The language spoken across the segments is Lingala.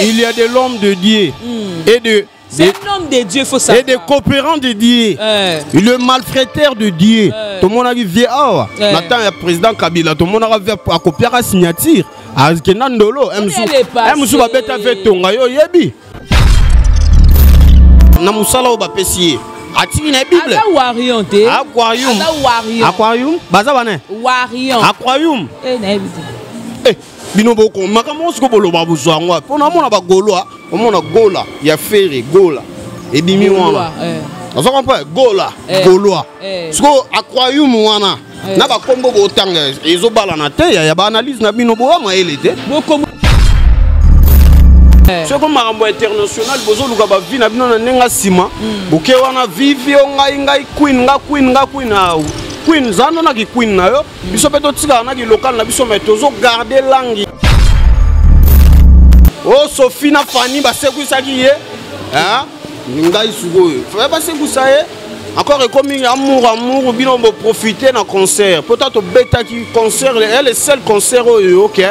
Il y a de l'homme de Dieu et de C'est un homme de Dieu, faut savoir. Et des coopérants de Dieu. Le malfraiteur de Dieu. Tout le monde a vu awa. Na temps ya président Kabila, tout le monde a vu akopiaka signature. Akenda ndolo, MSU babeta ve tonga yo yebi. Na musala oyo bapesi ye. Atiki na Bible. Aza warrior te. Aquarium. Aza warrior. Aquarium? Baza wana. Warrior. Aquarium. Eh na yebi te. Eh bino boko makambo nyonso ko boloba bozwa yango wapi? Mpo namona ba Gaulois, omona Gola ya Ferre Gola ebimi wana. Ozo comprendre Gola, Gaulois. Siko aquarium wana na bakombo botanga ezobalana te ya ba analyse na bino boya mayele te. Soko makambo international bozoluka ba vie na bino na ndenge nsima boke wana vivi yo ngai ngai queen nga queen nga queen queen zano na ki queen na yo biso mpe totikala na ki local na biso mais tozo garder langue. Oh Sophie na Fanny basekwisaki ye hein ngai sikoyo fa basekwisa ye encore ekomi amour amour bino bo profiter na concert po ta tobetaki concert elle est seul concert oyo ok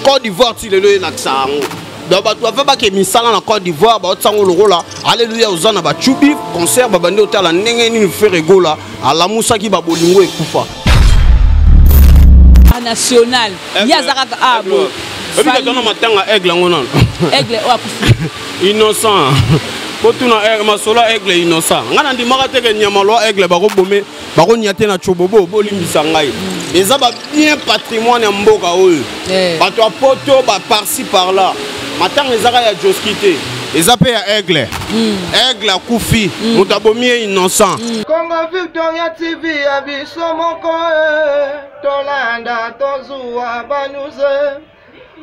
Côte d'Ivoire ti lelo elakisa yango. Donc bato bava bake misala na Côte d'Ivoire baotisango lokola alléluia oza na bachubi concert babandi otala ndenge nini Ferre Gola alamusaki babolingo ekufa. National ye aza kaka abo. Oyebi kaka matanga aigle yango nano. Aigle oyo akufi. Innocent. Kotuna aigle masolo aigle innocent. Nga na ndimaka te ke nyama lwa aigle bakobome bakonya te na chobobo bolimbisa ngai. Eza ba bien patrimoine ya mboka oyo. Bato ya poto ba par-ci par-là. Matanga ezaka ya Joski te. Eza pe ya aigle. Aigle akufi, moto abomi ye innocent. Congo Victoria TV ya biso moko tolanda tozuwa ba news.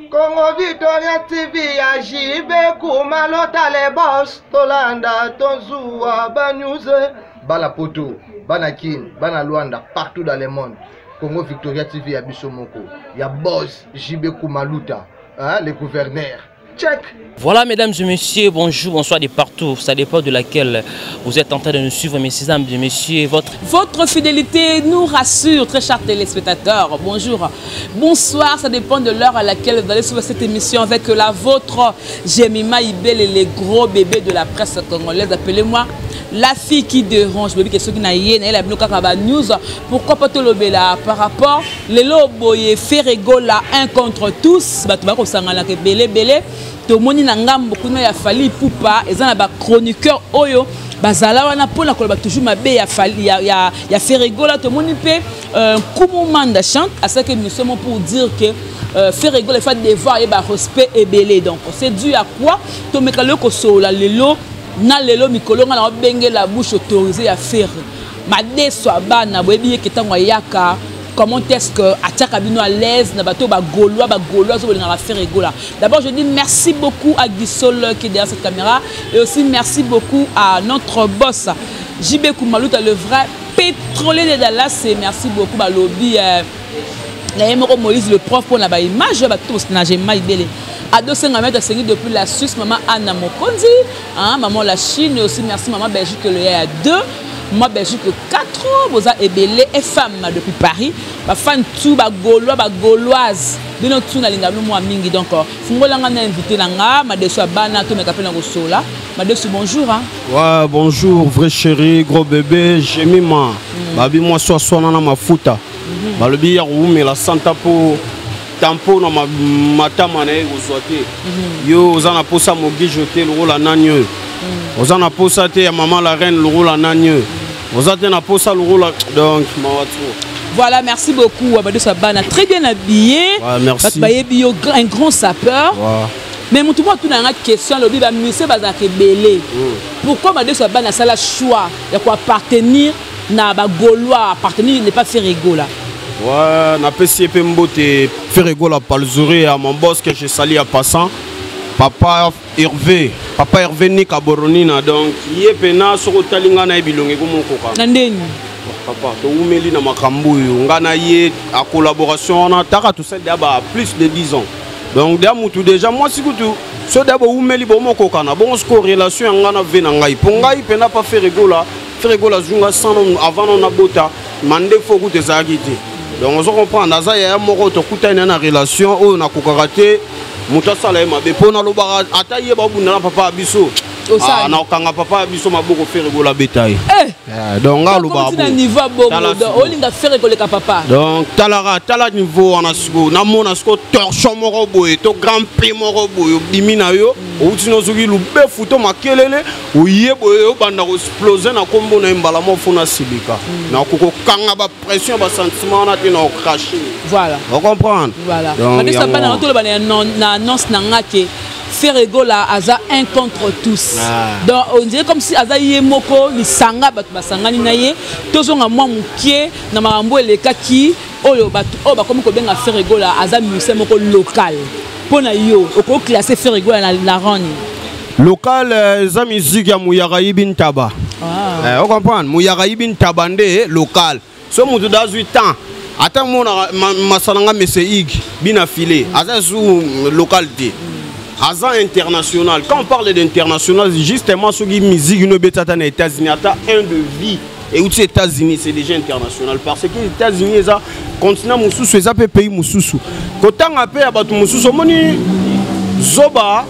Congo Victoria TV ya JB Kumalota le boss tolanda tozuwa ba news. Bana poto, bana Kin, bana Luanda, partout dans le monde. Congo Victoria TV ya biso moko ya boss JB Kumaluta, hein, le gouverneur. Check. Voilà, mesdames et messieurs, bonjour, bonsoir de partout. Ça dépend de laquelle vous êtes en train de nous suivre, mesdames et messieurs. Votre fidélité nous rassure, très chers téléspectateurs. Bonjour, bonsoir, ça dépend de l'heure à laquelle vous allez suivre cette émission avec la vôtre, Jemima Ibel et les gros bébés de la presse congolaise. Appelez-moi la fille qui dérange. Bébé, question qui n'a rien, elle a bloqué la news. Pourquoi pas te lever là par rapport les loboye Ferre Gola un contre tous. Bato bako sangana ke belé belé. Tomoni na ngambo kuna ya Fally Ipupa eza na ba chroniqueur oyo bazala wana pona koloba toujours mabe ya Fally ya Ferre Gola. Tomoni pe Nkumu Manda chante à ce que nous sommes pour dire que Ferre Gola il faut devoir et ba respect ebelé. Donc c'est dû à quoi tomeka le kosola lelo na lelo mikolo nga na benge la bouche autorisée ya Ferre madeso abana boyebi ye ketango ayaka. Comment est-ce que atiaka bino à l'aise na bato ba Gaulois, ba Gaulois zo bolingaka Ferre Gola. D'abord je dis merci beaucoup à Guissol qui est derrière cette caméra et aussi merci beaucoup à notre boss JB Kumaluta le vrai pétrolier de Dallas et merci beaucoup ba lobby na ye moko Moïse le prof pour na ba image ba tous na Jemima Ibele. Ado Senga Maître Sengi depuis la Suisse, maman Anna Mokonzi, hein, maman la Chine et aussi merci maman Belgique le ya 2. Moi Belgique 4 boza ebele et femme depuis Paris ba fan tout ba gaulois ba gauloise bino tout na linga moi mingi donc fungola nga na invité na nga madeso bana to meka pe na kosola madeso bonjour hein. Ouais bonjour vrai chéri gros bébé Jemima. Babi moi sois sois na mafuta. Balobi ya koumela santa po tampo na matama na ye kozwa te. Yo oza na posa mogijo te lokola nani oyo. Oza na posa te ya maman la reine lokola nani oyo. Oza te na posa lokola donc mawa trop. Voilà, merci beaucoup Abadou Sabana, très bien habillé. Ouais, merci. Parce que bayebi yo un grand sapeur. Ouais. Mais mutu mwa tuna nga question lobi ba musicien bazalaka ebele. Pourquoi Abadou Sabana sala choix ya ko appartenir na ba Gaulois, appartenir n'est pas Ferre Gola. Ouais, na pesi pe mbote Ferre Gola Palzuri à mon boss que je salue en passant. Papa Hervé, Papa Hervé Nika Boronina donc yé pena soko talinga na bilongi ko mokoka. Na ndeni. Papa to umeli na makambo yo nga na ye a collaboration na taka tout ça d'aba plus de 10 ans. Donc dia mutu déjà moi sikutu so d'aba umeli bo mokoka na bon score relation nga na ve na ngai. Po ngai pena pa Ferre Gola, Ferre Gola zunga sans avant na bota mande fo ku tezaki te. Donc on se comprend naza ya moko to kutana na relation oyo na kokaka te. Moto asala ye mabe mpo nalobaka ata ye babunda na papa ya biso. Ah, nakokanga papa ya biso maboko, Ferre Gola abeta ye. Eh! Eh, donc nga alobaka na niveau ya bongo, donc olinga Ferre koleka papa? Donc talaka, tala niveau wana. Sikoyo namona sikoyo torchon moko boye to grand prix moko boye obimi na yo, outi nozoki lubefu to makelele, oye boye obanda koexploser na nkombo na ye mbala moko, fo nasilika, nakokokanga bapression ya basentiment wana te, na ocracher. Voilà. Ocomprendre? Voilà. Madeso bana, toloba na annonce na nga ke Ferre Gola aza un contre tous. Ah. Donc on dirait comme si aza ye moko, lisanga bato basangani na ye. Tozonga mwa mokie na makambo elekaki oyo bato oyo bakomi kobenga Ferre Gola aza musicien moko local. Mpo na yo, okoclasser Ferre Gola na rang nini? Local, eza musique ya muyaka yibi ntaba. Ah. Ocomprendre? Muyaka yibi ntaba nde local. So moto da azwi temps ata monaka masala nga mese ig bina file, aza su local te, aza international. Quand on parle d'international, justement, soki musique no ebeti ata na États-Unis, ata un de vie euti États-Unis, c'est déjà international, parce que États-Unis eza continent mosusu, eza mpe pays mosusu, kotanga mpe ya bato mosusu. Omoni, zoba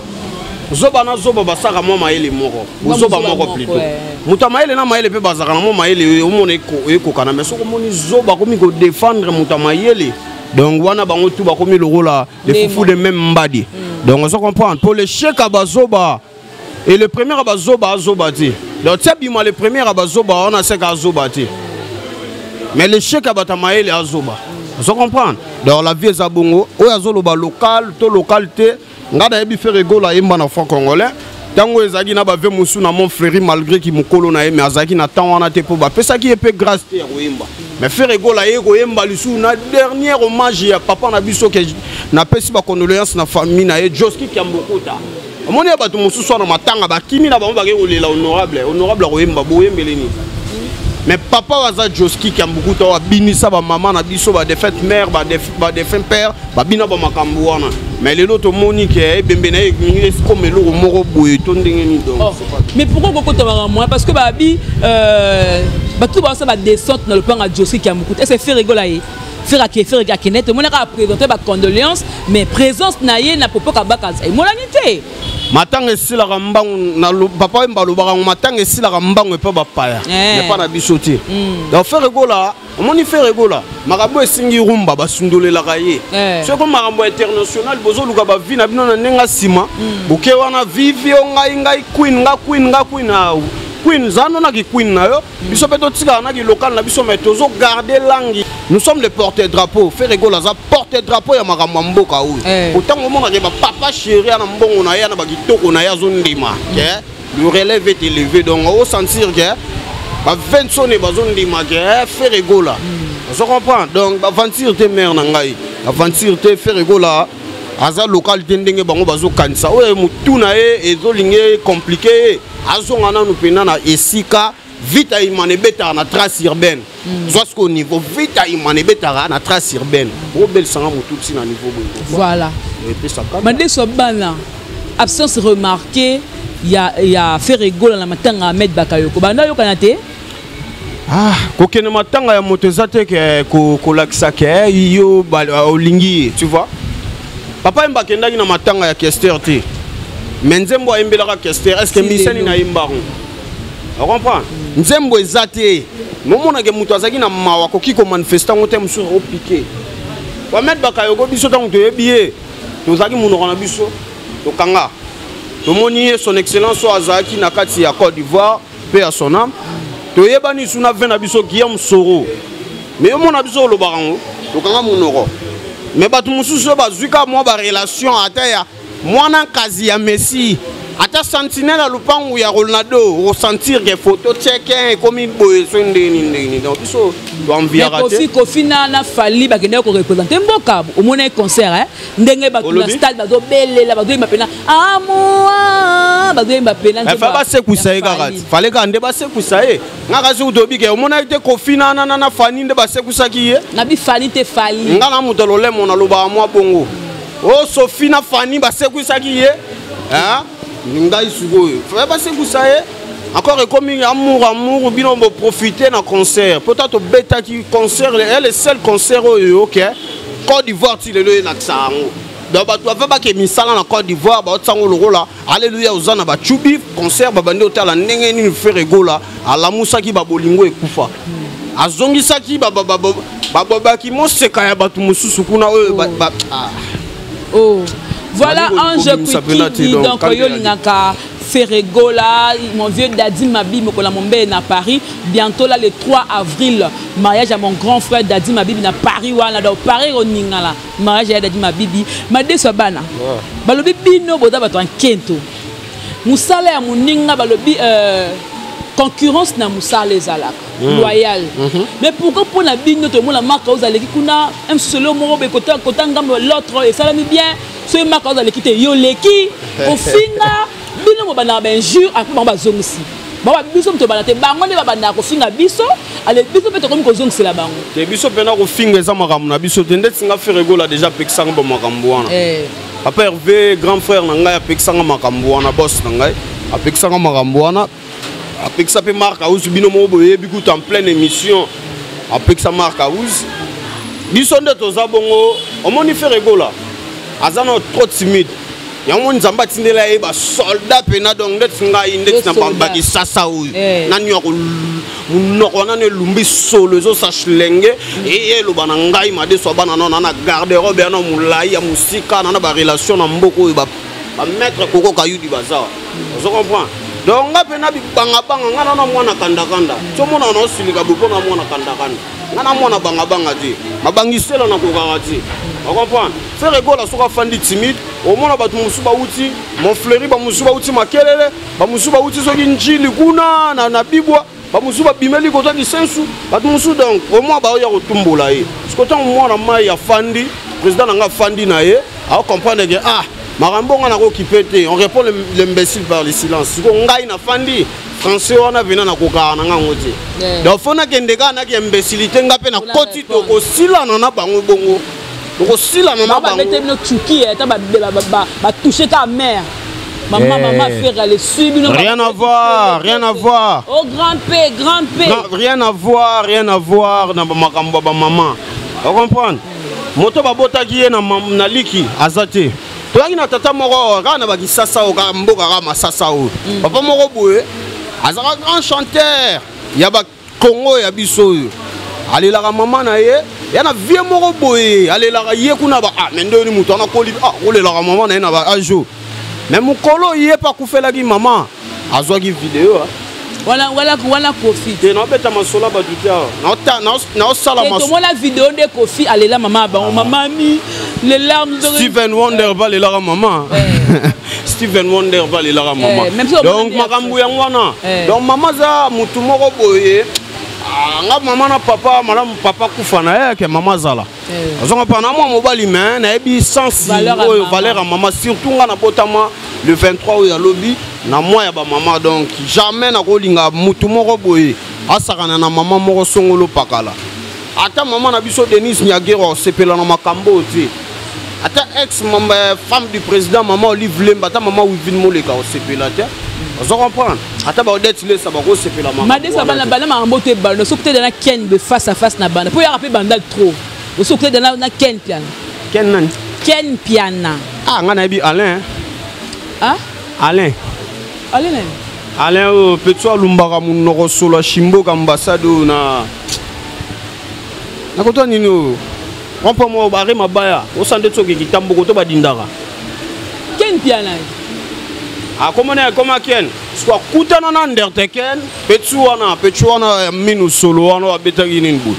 zoba na zoba basaka mwa mayele moko, bozoba moko plutôt. Moto ya mayele na mayele mpe bazalaka na mwa mayele, omona ekokana. Mais soki omoni zoba akomi kodéfendre moto ya mayele, donc wana bango tu bakomi lokola le fufu de même mbadi. Donc ozo comprendre, pour le chèque ya bazoba et le premier ya bazoba azoba te. Donc tia bima, le premier ya bazoba wana seka azoba te, mais le chèque ya bato ya mayele azoba. Ozo comprendre? Donc la vie eza bongo. Oyo azoloba local to local te, nga nayebi Ferre Gola ayemba na franc congolais ntango ezalaki na bave mosusu na Mont Fleury, malgré ki mokolo na ye, mais azalaki na temps wana te mpo bapesaki ye mpe grâce te ya koyemba. Mais Ferre Gola ye koyemba lisusu na dernier hommage ya papa na biso, ke napesi bacondoléance na famille na ye, Joski Kiambokuta. Omoni ya bato mosusu wana, matanga bakimi na bango, bakei kolela honorable. Honorable akoyemba, boyembele nini? Mais papa oyo aza Joski Kiambukuta, oyo abinisa bamama na biso, badéfunte mère, badéfunt père, babina bamakambo wana. Mais lelo tomoni ke ebembe na ye ekoma eloko moko boye to ndenge nini, donc Oh. Mais pourquoi kokota makambo wana? Parce que babi bato baosala badescente na lopango ya Joski Kiambukuta. Est ce Ferre Gola ye, Ferre ake, Ferre akende te? Omonaka aprésente bacondoléance, mais présence na ye na popo kabaka emonani te. Matanga esilaka mbangu na papa Wemba alobaka ngo, matanga esilaka mbangu epa bapaya, epa na biso te. Donc Ferre Gola, omoni Ferre Gola, makambo esingi rumba basundolelaka ye. Soki makambo ya international, bozoluka bavi na bino na ndenge ya nsima, boke wana vivi o ngai ngai queen, nga queen, nga queen. Ah, queen zano naki queen na yo, biso mpe totikala naki local na biso, mais tozogarde langue. Nous sommes les porte drapeau. Ferre Gola aza porte drapeau ya makambo ya mboka oyo. Otango omonaka bapapa chéri ana mbongo na ye, ana bakitoko na ye, azondima ke le relève est élevé. Donc osentir ke bavensone bazondima ke Ferre Gola, ozo comprendre? Donc baventure te, mare na ngai, aventure te. Ferre Gola aza local te ndenge bango bazokanisa. Oyo motu na ye ezolingi compliqué ye, azonga nanu mpena na esika Vita Imana ebetaka na trace urbaine. Zwa sikoyo niveau Vita Imana ebetaka na trace urbaine, obelisanga motu ntina niveau boye. Voilà. Epesaka. Madeso bana, absence remarquée ya Ferre Gola na matanga Ahmed Bakayoko, banda oyokana te. Ah, kokende matanga ya moto eza te ke kolakisa ke yo olingi ye, tu vois. Papa Yemba akendaki na matanga ya Kester te, mais nzembo ayembelaka Kester, est ce que Si, misani lelo. na yembango, ocomprendre? Nzembo eza te, momonake moto azalaki na mawa, akoki komanifeste yango te. Mosusu akopike Ahmed Bakayoko. Biso ntango toyebi ye, tozalaki monoko na biso tokanga, tomoni ye son excellence oyo azalaki na kati ya Côte d'Ivoire mpe ya son âme. Toyebani su na ve na biso Guillaume Soro, mais yo mona biso olobaka yango, tokanga monoko. Mais bato mosusu oyo bazwi kaka mwa barelation, ata ya mwana nkazi ya Messi, ata sentinelle ya lupangu ya Ronaldo, osentir ke photo cheke ekomi boye so ndeni ndeni. Donc biso toenviaka te. Kofi, Kofi na Fally bakendaki koreprésente mboka. Omona concert, eh? Ndenge bato na Olobi? stade bazobelela, bazoyemba mpena amoa, bazoyemba pena nzembo Fa basekwisa ye ya kaka. Fally. Ti fale kaka nde basekwisa ye. Nga kasi kutu obi ke omonaki te Kofi na Fani nde basekwisaki ye. Nabi Fally te, Fally. Nga na moto lolemo nalobaka mwa bongo. O Sofi na Fani basekwisaki ye. Hein? Ngai sikoyo fa basekwisa ye encore, ekomi amour amour, bino boprofite na concert mpo ta tobetaki concert, le seul concert oyo ke Côte d'Ivoire ti lelo elakisa yango. Donc bato ava bake misala na Côte d'Ivoire, baotisango lokola alleluya, oza na bacubi concert, babandi otala ndenge nini Ferre Gola alamusaki babolingo ekufa, azongisaki babaki moseka ya bato mosusu kuna oyo ah. Oh. Voilà Ange Kwikidi, donc yo lingaka Ferre Gola, mon vieux Dadi Mabi Mokola Mombe na Paris, bientôt là le 3 avril, mariage à mon grand frère Dadi Mabibi na Paris wana, donc Paris oningala, mariage ya Dadi Mabibi, madeso bana. Balobi bino boza bato nkento. Musala ya muninga balobi concurrence na musala ezalaka loyal. Mais pourquoi mpona bino tomona Mark ozaleki kuna msolo moko boye kota ngambo, l'autre esalami bien, soki Mark ozaleki te, yo leki kofinga bino, bobandaka bainjure, après bango bazongisi bango, biso moto obanda te, bango nde babandaka kofinga biso, ale biso mpe tokomi kozongisela bango. Te, biso mpena kofinga eza makambo na biso te. Ndeti nga, Ferre Gola déjà apekisanga bamakambo wana. Papa Hervé, grand frère na ngai, apekisanga makambo wana. Boss na ngai apekisanga makambo wana, apekisa mpe Mark House. Bino moko boyebi kuta en pleine émission apekisa Mark House. Biso nde toza bongo. Omoni, Ferre Gola aza na trop timide, yango moni Nzambe atindela ye basoldat mpena. Donc ndeti ngai, ndeti na bakisasa oyo nani ya monoko nani elumbi solo ezosaslenge eye eloba na ngai madeso abana nano na garde-robe yana molai ya mosika na barelation na mboka oyo bamaître Koko Kayudi baza, ozo comprendre. Donc nga mpena bibangabanga, nga nana mwana kandakanda, ti omona na osilika boye mpo na mwana kandakanda, nga na mwana bangabanga te, mabangisela nakokaka te, ocomprendre. Ferre Gola soki afandi timide, omona bato mosusu bauti Montfleury, bamosusu bauti Makelele, bamosusu bauti soki Njili kuna na Bibwa, bamosusu babimeli kozwa lisensu, bato mosusu. Donc omoi baoya kotumbola ye. Siko ntango mwana mai afandi, président na nga afandi na ye, acomprendre ke ah, makambo nga nakokipe te. On répond l'imbécile par le silence. Siko ngai nafandi français wana pena nakokaka na ngango te. Donc fo nakende kaka naki imbécilité, nga mpe nakoti, tokosilana na bango bongo, tokosilana na bango. Babete bino tsuki ata batouche kaka mare, mama, mama Ferre alesui bino. Rien à voir, rien à voir. Oh, grand P, grand P. Non, rien à voir, rien à voir na makambo ya bamama, ocomprendre. Moto babotaki ye na liki aza te. Toyaki na tata moko kaka na bakisasa oyo, kaka mboka kaka Masasa oyo, papa moko boye azalaka grand chanteur ya bakongo ya biso oyo alelaka mama na ye, ya na vie moko boye alelaka ye kuna ba ah, me ndeni moto wana koli, ah, kolelaka mama na ye na ba age oyo. Mais mokolo ye mpe akufelaki mama, azwaki video. Wana wana wana Kofi. Te, naobeta masolo ya bato te awa, naosala. Tomona video nde Kofi alela mama ya bango, mamami, les larmes. Steven Wonder balelaka mama, Steven Wonder balelaka mama. Donc makambo yango wana. Donc mama aza motu moko boye. Nga mama na papa malamu, papa kufa na ye ke mama azala, azonga mpa na mwa mobali, me nayebi sens oyo valeur ya mama. Surtout nga nabotama le 23 oyo alobi na mwa ya bamama. Donc jamais nakolinga mutu moko boye asakana na mama moko songolo pakala. Ata mama na biso Denise Nyagero asepela na makambo oyo te, ata ex femme du président mama Olive Lemba, ata mama Wivine Moleka osepela te, ozo comprendre, ata baodete lesa bakosepela. Madesa bana bana makambo te, bana soki te na Ken be face à face na bana mpo yaka mpe bandal trop, osoki te na Ken Piana. Ken nani? Ken Piana. Ah, nga nayebi Alain. Ah. Alain. Alain nani? Alain oyo petit alumbaka monoko solo ya Shimboka, ambassade oyo na nakota nini oyo rond-point moko bare mabaya osa nde soki kitamboko to badindaka. Ken Piana. Akomona ekoma Ken siko akutana na Undertaken, petit wana, petit wana ya minu solo wana oyo abetaki nini boye,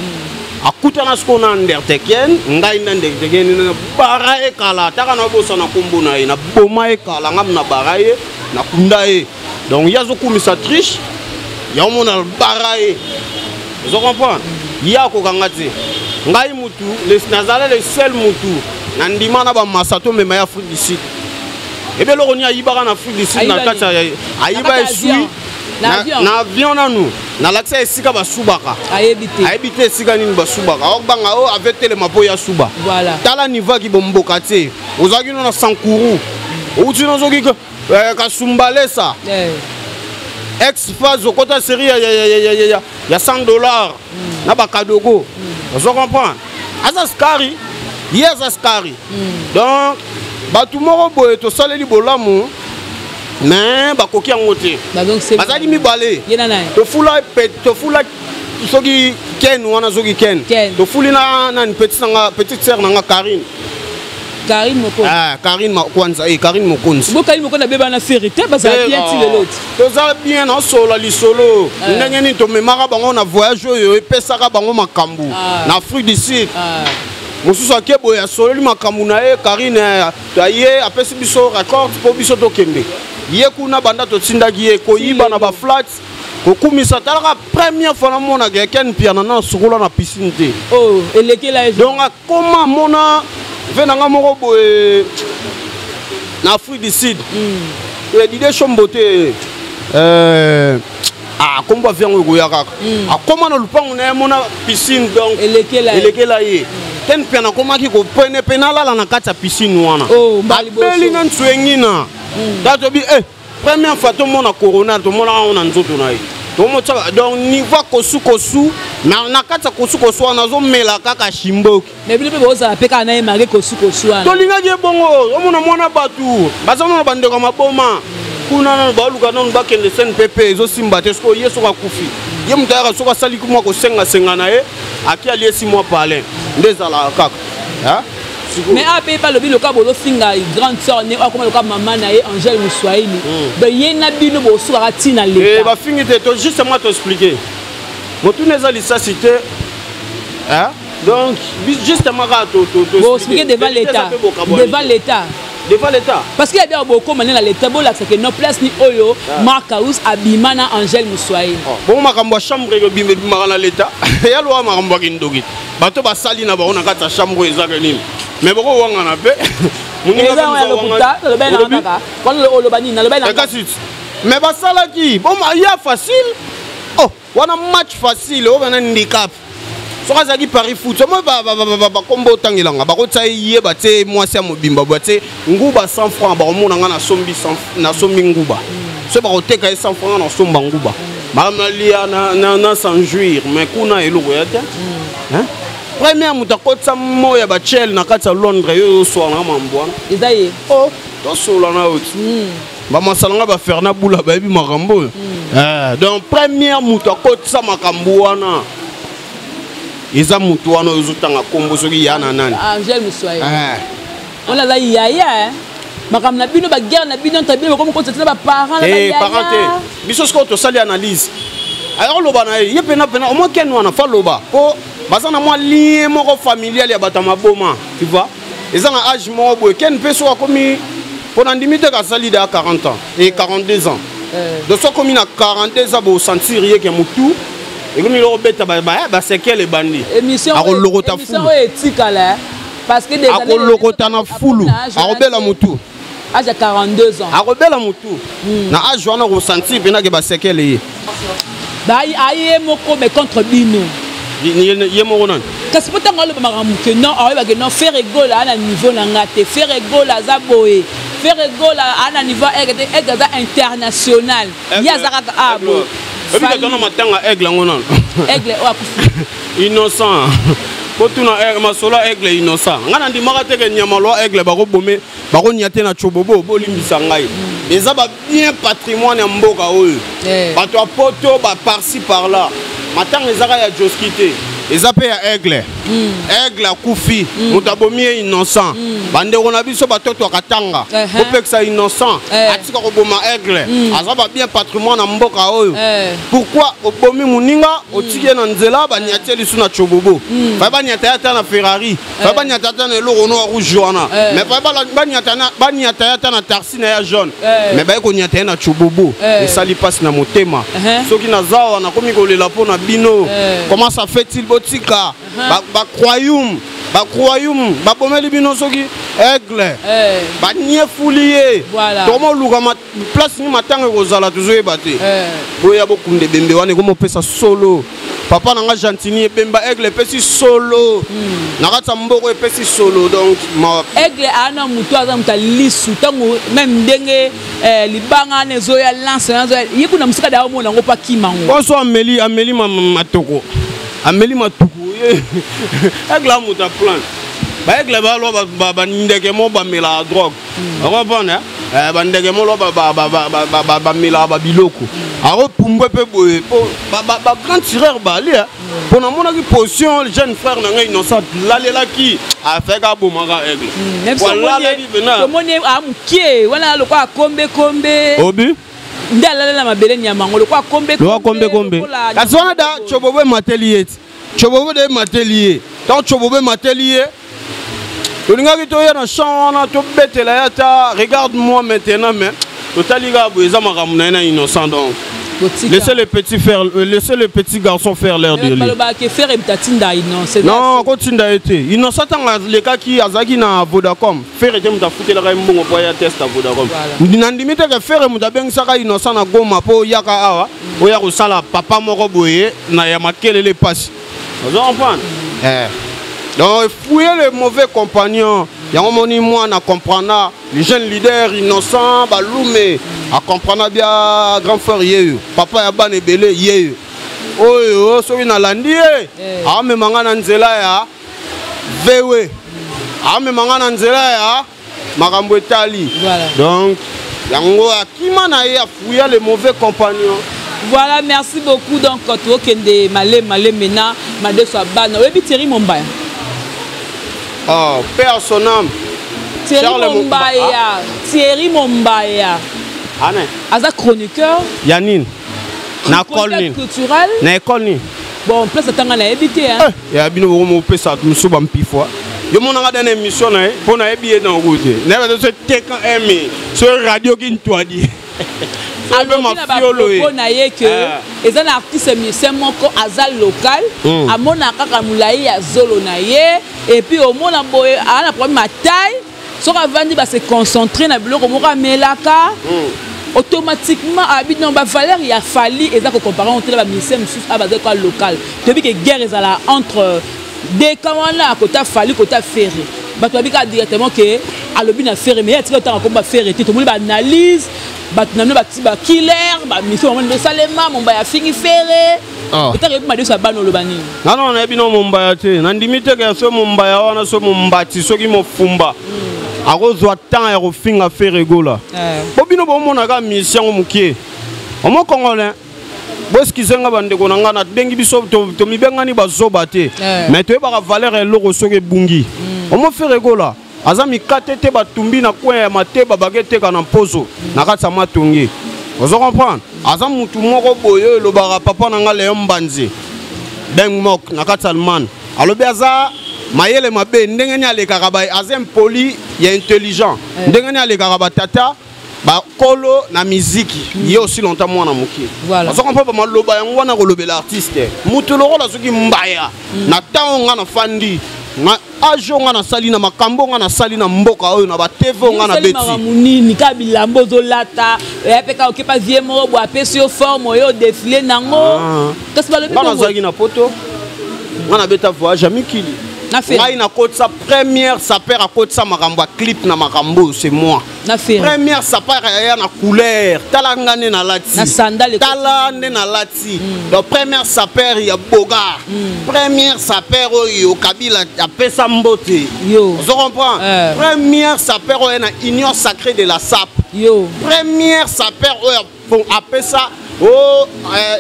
akutana sikoyo na Undertaken. Ngai na Undertaken na bara ekala taka na bosana nkombo na ye, na boma ekala ngam na bara ye, nakunda ye. Donc ye azokumisa triche yango, mona bara ye, ozo comprendre, ye akokanga te. Ngai mutu nazala le seul mutu na ndima na bamasa tomema ye Afrique du Sud. Ebe eloko nini ayibaka na Afrique du Sud na kati? Ayiba esui na avion nanu nalakisa esika basubaka. Ayebi te. Ayebi te esika nini basubaka, okobanga oyo ave telema mpo ya suba. Tala niveau aki bomboka te, ozalaki no na Sankuru, outi nozoki Kasumbalesa, ex phase okota série ya 100 $ na bakadogo, ozo comprendre. Aza skari, ye aza skari. Donc Bato moko boye tosaleli bolamu, mais bakoki yango te. Bazalaki mibale. Tofula, tofula soki Ken wana, soki Ken, tofuli na nani, petit nanga, petite sœur nanga Karine. Karine Mokonzi. Ah, Karine Kwanza, eh, Karine Mokonzi. Bo Karine Mokonzi abeba na Ferre te, bazala bien ti lelo ti. Toza bien, nasola lisolo. Ndenge nini tomemaka bango na voyage oyo epesaka bango makambo na Afrique du Sud. Mosusu ake boye, asololi makambo na ye. Karine aye, apesi biso record mpo biso tokende. Ye kuna, banda totindaki ye koyiba na baflat, kokumisa. Talaka, première fois namonaka Ken Mpiana na sukola na piscine te. Oh, elekela ye. Donc akoma mona ve nanga moko boye na Afrique du Sud, Dide Shombo te, ah, kombo avi yango ekoya kaka. Akoma na lupango na ye, mona piscine, donc elekela ye. Ken Mpiana akomaki kopene pene, alala na kati ya piscine wana. Abeli na ntsuengina ta tobi eh, première fois tomona corona, tomonaka yango na nzoto na ye, tomotiaka. Donc niveau kosukosu na kati ya kosukosu wana, azomela kaka shimboki. Mais bino mpe bozala mpe kaka na ye mare kosukosu wana. Tolingaki ye bongo. Omona mwana bato baza nano, bandeko ya maboma kuna nano baoluka nano bakende CNPP, ezosimba te. Soki ye, soki akufi, ye moto ayaka, soki asali mwa kosengasenga na ye, aki aliesi mwa palin, nde ezalaka kaka. Mais ape balobi loka bozofinga grande sœur ne akoma loka mama na ye Angèle Moswahili. Donc ye na bino bosukaka ntina leta. Bafingi te, to justement toexpliquer motuna eza lisasi te. Donc justement kaka boexpliquer devant l'état, devant l'état. Devant l'état. Parce que ya bien bokoma nde na l'état, bolakisa ke no place ni oyo Mark House abima na Angèle Moswahili. Bongo makambo ya chambre ebimaka na l'état, ya lowa makambo ya kindoki, bato basali na bango na kati ya chambre oyo ezaka nini? Mais bokowangana mpe. Oloba nini? Kasi mais basalaki bon, ya facile. Oh, wana match facile oyo bana handicap, soki azalaki Paris foot, omoi bakombo otangelanga, bakotia ye, batie mwasi ya mobimba, batie nguba 100 franc, bakomona nga nasombi nguba. Soki bakoteka ye 100 franc, nasomba nguba, malamu nalia na sans jouir. Mais kuna eloko ya te. Première moto akotisa mo ya bachele na kati ya Londres, yo oswala na mambo wana. Eza ye. Oh, tosola na yo ti bamasala nga, baferna bula, bayebi makambo oyo. Donc première moto akotisa makambo wana eza motu wana oyo ozotanga nkombo, soki ya na nani. Angèle Moswahili wana aza yaya. Makambo na bino, baguerre na bino entre bino, bokomi kotisa tina baparent na parent te. Biso sikoyo tosali analyse, aya koloba na ye, ye pena pena omoi Ken wana fa loba mpo baza na mwa lien moko familial ya bato ya maboma, tu vois. Eza na age moko boye, Ken mpe soki akomi, mpo na ndimi te kasali deya 40 ans et 42 ans. Donc soki akomi na 42 ans, bosentir ye ke motu ekomi eloko obeta basekele, ebandi akolokota fulu. Etikala parce que akolokota na fulu, akobela motu. Âge ya 42 ans. Akobela motu na age wana, akosentir mpenake basekele ye. Aye moko mais contre bino. Ye moko nani? Kasi mpo ntango aloba makambo ke non, aoyebake non, Ferre Gola aa na niveau na nga te, Ferre Gola aza boye, Ferre Gola aa na niveau Aigle te, Aigle aza international, ye aza kaka a boye. Ebika na matanga Aigle yango nano. Aigle oyo akufi. Innocent, kotuna masolo Aigle innocent, ngai nandimaka te ke nyama lwa Aigle bakobome, bakonia te na Tsobobo. Bolimbisa ngai, eza babien patrimoine ya mboka oyo. Bato ya poto baparci par là, matanga ezaka ya Joski te, eza mpe ya Aigle. Aigle akufi, moto abomi ye innocent. Bandeko na biso batoto akatanga, kopekisa innocent atika koboma Aigle, aza babien patrimoine ya mboka oyo. Pourquoi obomi moninga, otiki ye na nzela, baniati ye lisu na Tsobobo? Faye baniata ye ata na Ferrari, faye baniata ata na eloko no ya rouge wana, mais faye baniata ye ata na taxi na ya jaune, mais baye koniata ye na Tsobobo. Esali mpasi na motema. Soki naza awa, nakomi kolela mpo na bino. Comment ça fait-il botika bacroyaume, bacroyaume babomeli bino soki Aigle, baniefuli ye? Tokomoluka place nini matanga ekozala, tozoyeba te. Boya bokunda ebembe wana, ekomopesa solo. Papa na nga Gentini, ebemba Aigle epesi solo na kati ya mboko, epesi solo. Donc Aigle aa na motu, aza moto alisu. Ntango même ndenge libanga wana ezoya, lance wana ezoya, ye kuna mosika da omona yango mpo akima yango. Bonso ameli, ameli matoko, ameli matuku ye. Aigle a moto ya plan. Baaigle balwa bandeke mo bamelaka drogue, ocomprendre? Bandeke mo lwa bamelaka babiloko, akopumbwe mpe boye po bagrand tireur bali. Mpo namonaki position jeune frère na ngai Innocent lalelaki, afeki abomaka aigle. Alalaki pena, tomoni amokie wana lokola kombe kombe. Obi nde alalela mabele, nyama yango lokola kombe. Lokola kombe kombe. Kasi wana da Chobobo emateli ye ti Chobobo de emateli ye. Ntango Chobobo emateli ye, tolingaki toya na champ wana, tobetela ye ata "Regarde moi maintenant", mais totali kaka boye, eza makambo na ye na Innocent. Donc laissez le petit faire, laissez le petit garçon faire l'air de lui. Balobaka Ferre tatinda Innocent. Non, akotinda ye te. Innocent, ntango alekaki, azalaki na Vodacom. Ferre te moto afutelaka ye mbongo mpo aya test ya Vodacom. Nandimi te ke Ferre moto abengisaka Innocent na Goma mpo oyaka awa, oya kosala papa moko boye na ya makelele epasi. Ozo comprendre? Eh. Donc fouiller le mauvais compagnon. Yango moni mwana comprendre, le jeune leader Innocent Balume acomprendre bien grand frère ye, papa ya bana ebele ye oyo. Soki nalandi ye, amema nga na nzela ya vewe, amema nga na nzela ya makambo etali. Donc yango akima na ye, afuya le mauvais compagnon. Voilà, merci beaucoup. Donc tokende maleme maleme na madeso ya bana. Oyebi Thierry Mombaya? Oh, paix à son âme. Thierry Mombaya, Thierry Mombaya. Ane. Aza chroniqueur. Ya nini? Na école nini? Culturel. Na école nini? Bon, place atanga nayebi te. Ya bino bokomopesa mosusu bampifwa. Yo monanga dana émission na ye mpo nayebi ye nango te. Nayeba te so teka emi so radio kintwadi. Alobi na bapropos na ye ke eza na artiste musicien moko aza local, amonaka kaka molai ya zolo na ye, et puis omona boye aa na problème ya taille. Soki avandi, base concentre na biloko moko amelaka, automatiquement abi non, bavaleur ya Fally eza kocompare ngo te na bamusicien mosusu a baza kaka local. Toyebi ke guerre ezala entre deux camps wana, kota Fally, kota Ferre. Bato babi kaka directement ke alobi na Ferre, mais ye atika otanga komba Ferre te. Tomoni baanalyse, bato na bino bati bakiller bamisio bango nde esalema. Mombaya afingi Ferre. Etaka yebi madeso ya bana, oloba nini? Nga nano nayebi no Mombaya te. Nandimi te ke so Mombaya wana, so Mombati, soki mofumba akozwa temps ya kofinga Ferre Gola. Po bino bomonaka mission yango mokie omo congolais. Boeskize nga, bandeko na nga, nabengi biso tomibengani bazoba te, mais toyebaka valeur ya eloko soki ebungi. Omo Ferre Gola aza mikate te batumbi na coin ya mateba, baketeka na mpozo na kati ya matonge. Ozo comprendre? Aza mutu moko boye oyo elobaka papa na nga Leon Mbanzi Bengmok na kati ya Allemagne. Alobi aza mayele mabe ndenge nini alekaka, aza impoli ya intelligent ndenge nini alekaka batata bakolo na miziki, ye aussi longtemps mwana moke. Ozo comprendre? Maloba yango wana kolobela artiste mutu lokola soki Mbaya na ntango nga nafandi na age oyo nga nasali na makambo nga nasali na mboka oyo, na batv oyo nga na beti. Makambo nini? Kaka bilamba ozolata eya mpe kaka okepa vie moko boye, apesi yo forme oyo odefile nango. Kasi balobi nga nazalaki na poto, nga nabeta voyage ya mikili. Ngai nakotisa première sapeur, akotisa makambo ya clip na makambo oyo, c'est moi. Première sapeur aya na couleur, tala nga nde nalati, tala nde nalati. Donc première sapeur ya bogar, première sapeur oyo Kabila apesa mbote. Ozo comprendre? Première sapeur oyo na Union sacrée de la SAP, première sapeur oyo apesa o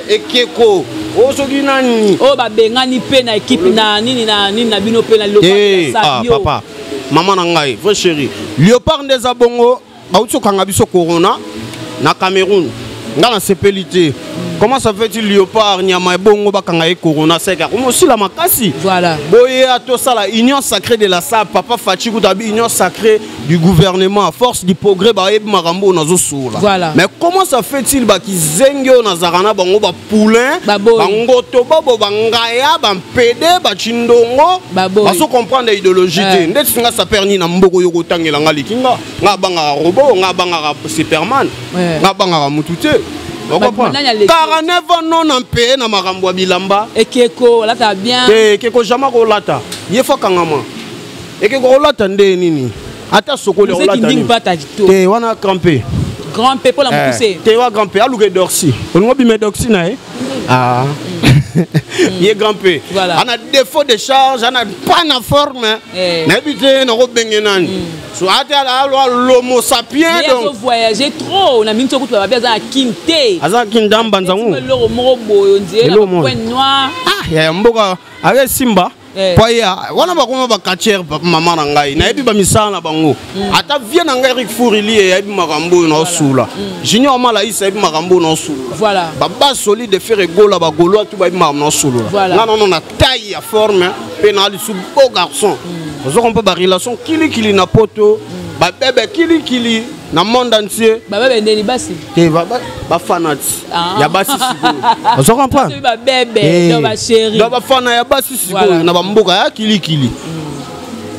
ekeko o soki nani. Oyo babengani mpe na équipe na nini na nini na bino mpe na Ah, papa, mama na ngai, vrai chéri, Léopard nde eza bongo. Bauti kokanga biso corona na Cameroun, nga nasepeli te. Comment ça fait-il, Léopard nyama ebongo bakanga ye corona seka komi osila makasi? Boye tosala Union sacrée de la SAP. Papa Faci kuta bi Union sacrée du gouvernement, force du progrès, bayebi makambo oyo nazosola. Mais comment ça fait-il bakizenge oyo nazalaka na bango, bapoulain, bangoto babo, bangaya, bampede, bacindongo, bazo comprendre idéologie te? Ndeti nga sapeur nini na mboka oyo kotangela nga likinga? Nga abangaka robot, nga abangaka Superman, nga abangaka mutu te. 49 ans non ampeye na makambo ya bilamba. Ekeko olata bien. Te, ekeko jamais kolata. Ye fo akangama. Ekeko kolata nde nini? Ata sokoli akolata nini te wana? Crampe. Grand P mpo na mokuse. Te, wa grand P aluka edorsi, olingo bima edorsi na ye. Ah. Ye grand P. Voilà. Ana défaut de charge, ana pas na forme. Eh. Nayebi te nakobenge nani. So ate alwa l'homo sapien Mais donc. azo voyager trop na mingi tokutu babi aza na kin te. Aza kinda mbanza ngu. Eloko moko boye on dirait na Eloko moko. point noir. Ah, ya mboka ake simba. Eh. Po ya wana bakoma ba quartier mama na ngai nayebi ba misala na bango. Ata vie na ngai Eric Fourili yayebi makambo oyo na osula. Junior Malaïs yayebi makambo oyo na osula. Voilà. Baba solide Ferre Gola ba Gaulois tout bayebi makambo na osolola. Voilà. Nga nono na taille ya forme mpe na lisu beau garçon. Ozo comprendre ba relation kilikili na poto, ba bebe kilikili na monde entier. Baba bendeli basi. Te ba fanati Ah. ya basi sikoyo. Ozo comprendre? Soki ba bebe Eh. donc ba chéri. Donc bafana ya basi sikoyo Voilà. na bamboka ya kilikili.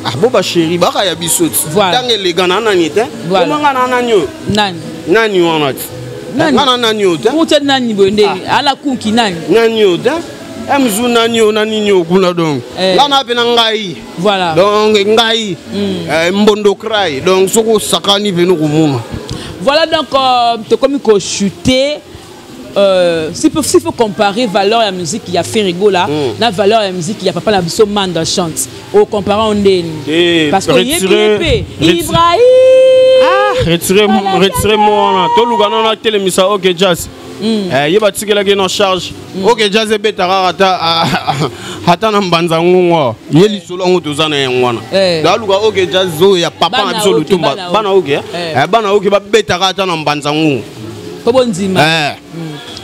Ah bo bachéri baka ya biso ti. Voilà. Ntango elega na nani te? Voilà. Komanga na nani oyo? Nani? Nani wana ti? Nani? Nga na nani oyo te? Kuta nani boye ndeni? Ala kunki nani? Nani oyo te? Emzu nani oyo na nini oyo kuna donc. Eh. Nga na mpe na ngai. Voilà. Donc ngai mbondo cry donc soki osakani pene komona. Voilà donc tokomi kochuter s'il faut comparer valeur ya musique ya Ferre Gola na valeur ya musique ya papa na biso Manda Chante o comparer ndeni Eh, parce que yebi retirer- pe Ibrahim Retire. Voilà, Retire mo wana toluka nano atelemisa OK Jazz. Eh, ye batikelaki na charge OK Jazz ebetaka ata na mbanza ngongo awa. Ye lisolo yango toza na yango wana. Eh. Daluka OK Jazz oyo ya papa na Bana biso OK, Lutumba. bana OK. Bana OK. Eh. Eh, bana OK babetaka ata na mbanza ngongo. Po bondima. Eh,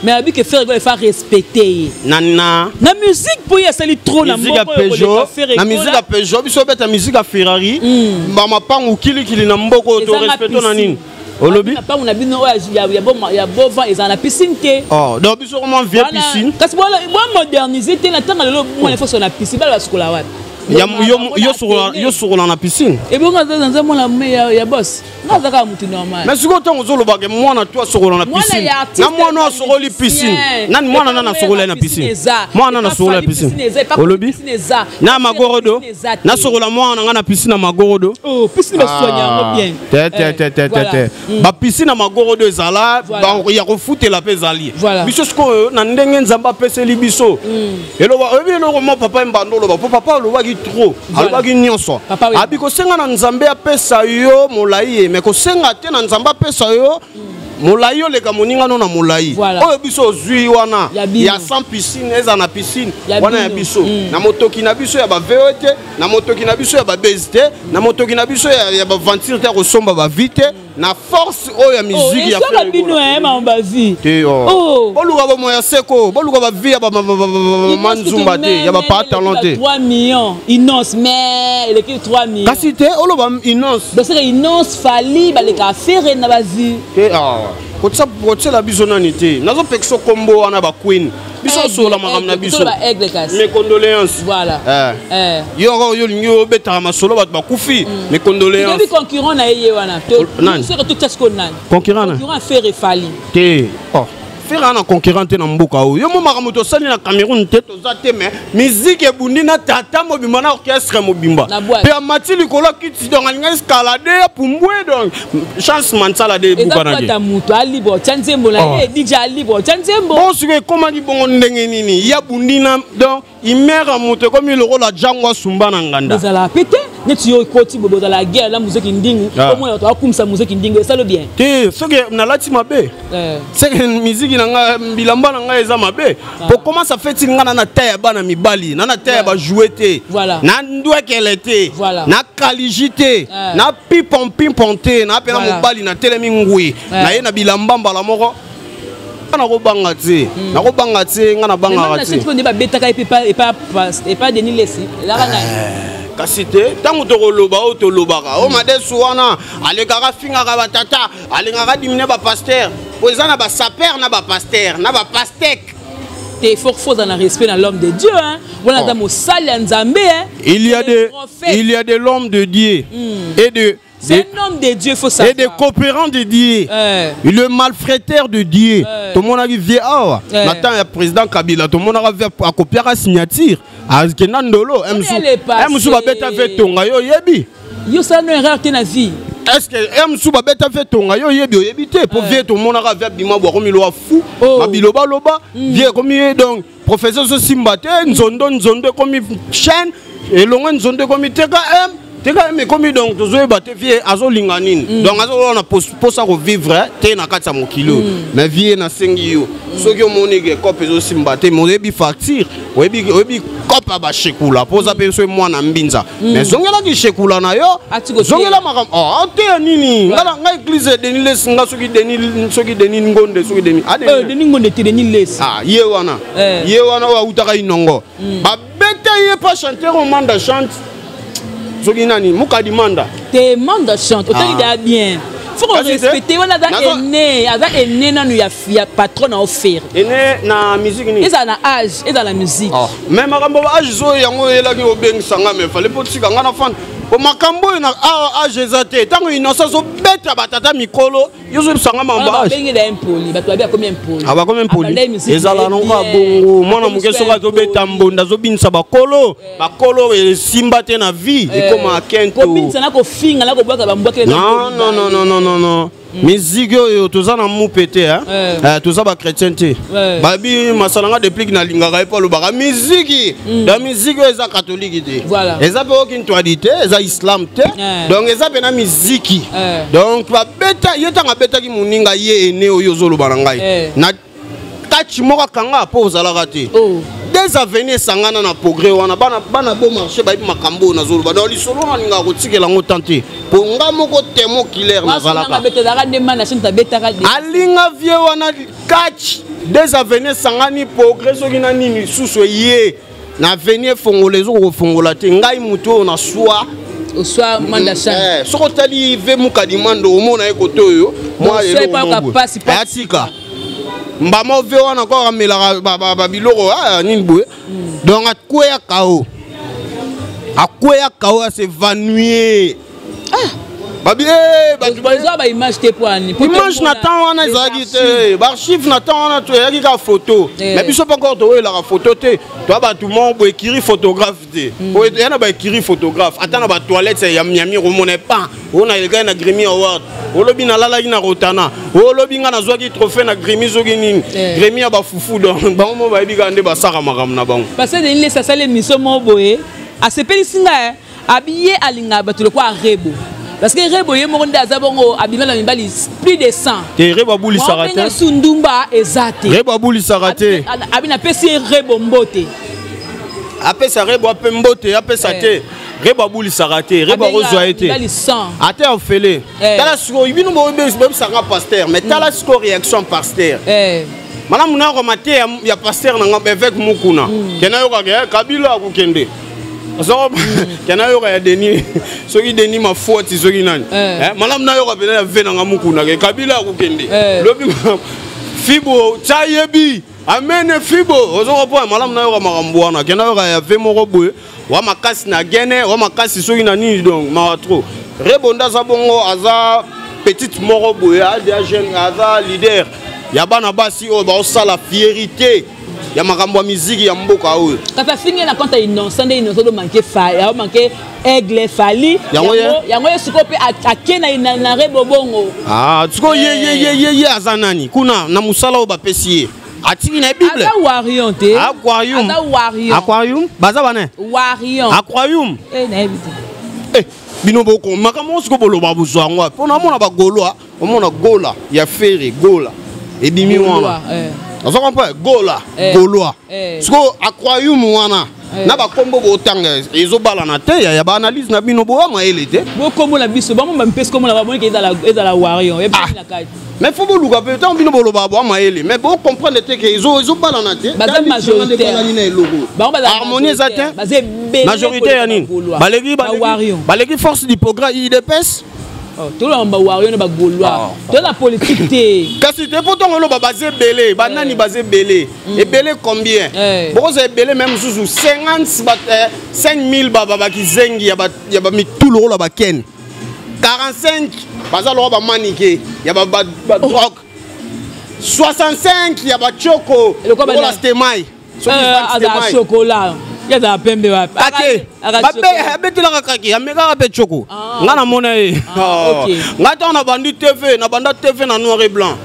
Mais abi que Ferre Gola il faut respecter ye na na na musique po ye asali trop na musique ya mboka oyo koleka Peugeot, Ferre na musique Gola. ya Peugeot, biso obeta musique ya Ferrari, bamapangu kilikili na mboka oyo Ezanga torespecte na piscine. nini olobi. Mapangu na bino oyo ya bova ezala na piscine te. Oh, donc biso koma vie Wana- piscine. kasi bomoderniser te na ntango lelo mwana foso na piscine bala basukola wapi? Yo sokola na piscine. Ebongo aza mwana ya boss, nga aza kaka motu normal. Mais sikoyo ntango ozolobaka mwana to asokola na Mwana piscine ya artiste na mwana oyo eza asokoli piscine musicien. nani mwana Epa nani Wera asokola ye na piscine piscine eza. mwana nani Epa asokola Fally piscine piscine eza. Epa olobi piscine eza. na Epa magorodo piscine eza te. nasokola mwana na nga na piscine na magorodo. Oh, piscine basoigne yango bien. Te te Eh, te te te voilà. te bapiscine na magorodo ezala Voilà. ya kofutela mpe ezali. Voilà. Biso sikoyo na ndenge Nzambe apeseli biso eloba oyebi eloko mo papa Mbando oloba po papa alobaki trop. Voilà. Alobaki nyonso. Papa Wemba. Abi kosenga na Nzambe apesa yo molai ye me kosenga te na Nzambe apesa yo molai oleka moninga no na molai. Voilà. Oyo biso ozwi wana Ya bino. ya sans piscine eza na piscine Ya wana ya bino. biso na motoki na biso ya baveo te, na motoki na biso ya babase te, na motoki na biso ya baventure te, ya kosomba bavi te, na force oyo ya Oh, musique ya ezwaka Ferre bino Gola. eh, mama bavi. Te oh. Oh. Boluka bomoi ya seko, boluka bavi ya manzumba te, ya bapatalon te. 3 millions Innoss mais eleki 3 millions. Kasi te oloba Innoss. Donc seke Innoss Fally baleka Ferre na bavi. Te ah, kotiela biso nani te, nazopekisa kombo wana baqueen biso osola makambo na biso. Aigle kasi. Mes condoléances. Voilà. Eh. Eh. Yo kaka oyo olingi obetaka masolo bato bakufi, mes condoléances. Toyebi concurrent na ye ye wana. Nani? Soki totia sikoyo nani? Concurrent na? Concurrent Ferre Fally. Te oh. Ferre ana concurrent te na mboka oyo. Yo mo makambo tosali na Cameroun te toza te mais musique ebundi na tata mobimba na orchestre mobimba. Na boîte. Mpe amati likolo akiti donc alingi escalade apumbwe donc chance mansala de Eza ebukanaki. kwata moto alibre otya nzembo na Oh. ye DJ alibre otya nzembo. Bon sikoyo ekomaki bongo ndenge nini ya bundi na donc imere moto ekomi lokola jango asumba na nganda. Bozala pe te neti yo ekoti boye bozala guerre na muzeki ndingu. Ah. Omona bato akumisa muzeki ndingu esalo bien. Te soki nalati mabe Eh. seke miziki na ngai bilamba na ngai eza mabe po comment ça fait ti ngai na na taille ya bana mibali na na taille ya Ouais. bajoue te Voilà. na ndwekele te Voilà. na kaliji te Eh. na pipon pimpon te na mpe na Voilà. mobali natelemi ngwi na ye na bilamba mbala moko nga nakobanga te, nakobanga te, ngai nabangaka te. Nde babetaka ye mpe epa Denis Lesi elaka nani? Kasi te ntango tokoloba oyo tolobaka oyo madesu wana alekaka fingaka batata alingaka dimine bapaster po eza na basaper na bapaster na bapastek. Te faut ozala na respect na l'homme de Dieu hein. Wana aza Oh. mosali ya Nzambe hein. Il y a C'est des le prophète. Il y a de l'homme de Dieu et de C'est un homme de Dieu, faut savoir. Et des coopérants de Dieu. Eh. Le malfraiteur de Dieu. Eh. Tomonaki vie awa Eh. na temps ya président Kabila tomonaka vie akopiaka signature akenda ndolo elle est passée. mosusu babeta ve tonga yo oyebi. Yo osala no erreur te na vie. Est ce que ya mosusu babeta vie tonga, yo oyebi, oyebi te, po vie tomonaka vie abima bwa akomi lowa fu. Oh. Mabilobaloba vie ekomi ye. Donc professeur ozosimba te, nzondo nzondo ekomi chaîne elongo, nzondo ekomi TKM, TKM ekomi. Donc tozoyeba te vie azolinga nini. Donc azoloba na posa kovivre te na kati ya mokili oyo. Mais vie, nasengi yo, soki omoni ke cope ezosimba te, mais oyebi facture, oyebi cope ya bashekula, mpo oza mpe so mwana mbinza, mais zongelaki shekula na yo. Ati koteya. Zongela makambo. Oh, ateya nini? Nga na nga église Denis Lesi, nga soki Denis, soki Denis Ngonde, soki Denis Ah, Denis. Denis Ngonde te, Denis Lesi. Ah, ye wana. Ye wana oyo awutaka Inongo, babeta ye pa chanteur oyo Manda Chante, soki nani, Mokadi Manda. Te, Manda Chante otali. Ah. Da bien, faut qu'on Kasi te. respecte wana, aza aîné, aza aîné nanu ya patron na ofere. Ene na musique nini? Ezala na âge, ezala na musique. Ah. Mais makambo ba âge oyo, yango oyelaki obengisanga, mais fallait mpo tika nga na fanda, po makambo oyo na awa âge eza te. Ntango Innocent azobeta batata mikolo, yo ozobisanga mambo âge. Babenge da impoli, bato babi akomi impoli. Ah, bakomi impoli. Abandai musique Ezala na ye nango bien. bongo mwana Akomi moke so soki azobeta impoli. mbonda, azobinisa bakolo, bakolo esimba te na vie, ekoma kento. Kobinisa na kofinga na kobwaka bambwakele. Non, non, non, non, non, non, non, musique oyo toza na mupe te, hein? Eh, toza bachrétien te. Babi masala nga déplique, nalingaka ye mpo alobaka musique da musique oyo eza catholique te. Eza mpe oki ntwadi te, eza islam te. Donc eza mpena miziki. Donc babeta ye, ntango abetaki moninga ye ene oyo ozoloba na ngai na kati moko akanga mpo ozalaka te. Des avenues esangana na progrès wana, bana bana Beau Marché bayebi makambo oyo nazoloba. Donc lisolo wana alingaka kotikela yango tan te, mpo nga moko témoin oculaire nazalaka. Abetaka nde Manda Chante abetaka de. Alinga vie wana catch des avenues esangani, progrès soki na nini lisusu eye na avenue efongola, ezokoka kofongola te. Ngai motu oyo na swa. Oswa Manda Chante. Soki otali ve Mukadi Mando, omona ye kote oyo mwa Bon, eloko so epa moko boye. pasi, pasi. Atika mbama ove wana kaka amelaka babiloko nini boye. Donc akweya kao, akweya kao, as'évanouir. Babi bato Ozwa baimage te po ani? Image na temps wana ezalaki te, baarchive na temps wana toyaki kaka photo. Mais biso mpe encore toyelaka photo te, toya bato moko boye écurie photographe te. Po eya na baécurie photographe, ata na batoilette ya Miami omona epa oyo na elekaki na Grammy Award, olobi nalalaki na Rotana, olobi nga nazwaki trophée na Grammy soki nini. Grammy ya bafufu. Donc bango mo bayebi kaka nde basaka makambo na bango. Parce que Denis Lesi asali émission moko boye, asepelisi ngai. Abi ye alingaka bato lokola Rebo, parce que Rebo ye moko nde aza bongo, abima na mibali plus de 100. Te, Rebo abulisaka te. Su ndumba eza te. Rebo abulisaka te. Abi napesi ye Rebo mbote. Apesa Rebo ape mbote, apesa te. Rebo abulisaka te, Rebo akozwa ye te. Mibali 100. Ate ofele. Tala sikoyo, bino boyebisaka pasteur, mais tala sikoyo réaction pasteur. Malamu nayokama te ya pasteur na nga évêque Mukuna ke nayokaka Kabila akokende, ke nayoka ya Denis, soki Denis Mafuati, soki nani. Malamu nayoka pena ya ve nanga Mukuna ke Kabila akokende lobi fibo tya yebi amene fibo ozokopoa. Malamu nayoka makambo wana ke nayoka ya ve moko boye wa makasi na gene wa makasi soki na nini. Donc mawa trop. Rebo nde aza bongo, aza petite moko boye, aza jeune, aza leader ya bana basi oyo baosala fierité ya makambo ya miziki ya mboka oyo. Kasi afingi na compte ya Innocent nde Innocent omanke aomanke Aigle Fally. Yango ye? Yango ye sikoyo mpe ake na Rebo bongo. Ah, sikoyo ye ye ye ye ye aza nani kuna na mosala oyo bapesi ye? Atiki na Bible. Aza warrior te. Aquarium. Aza warrior. Aquarium baza bana. Warrior. Aquarium. Nayebi te. Bino boko makambo nyonso ko boloba bozwa yango wapi? Mpona omona bagaulois, omona Gola ya Ferre Gola ebimi wana, oza comprendre Gola? Gaulois. Sikoyo aquarium wana na bakombo botanga ezobalana te ya baanalyse na bino, boya mayele te. Bokombo na biso, bango bamipesi kombo na bamoniki ezala warrior ebimi na kati. Mais faut boluka mpe ntango bino boloba boya mayele, mais bocomprendre te ke ezobalana te. Baza majoritaire. Ebalani na eloko. Bango baza Harmonie eza te. Baza ebele. Majorité ya nini? Baleki Bawarrior. Baleki force du progrès, UDPS. Toloba bawarrior na bagaulois, toza na politique te. Kasi te, mpo ntongo oloba baza ebele, banani baza ebele? Ebele combien? Bokozala ebele meme mosusu 50 5000 bakizengi ya bamitu lokola bakene 45, baza lokola bamanike ya badrogue, 65 ya bachoko Lokola lokola Stemai. Azala chocolat. Ye azala pembe wapi? Kake abetelaka kake, amekaka mpe tshoko. Nga namona ye. Ngai ntango nabandi TV, nabanda TV na noir et blanc.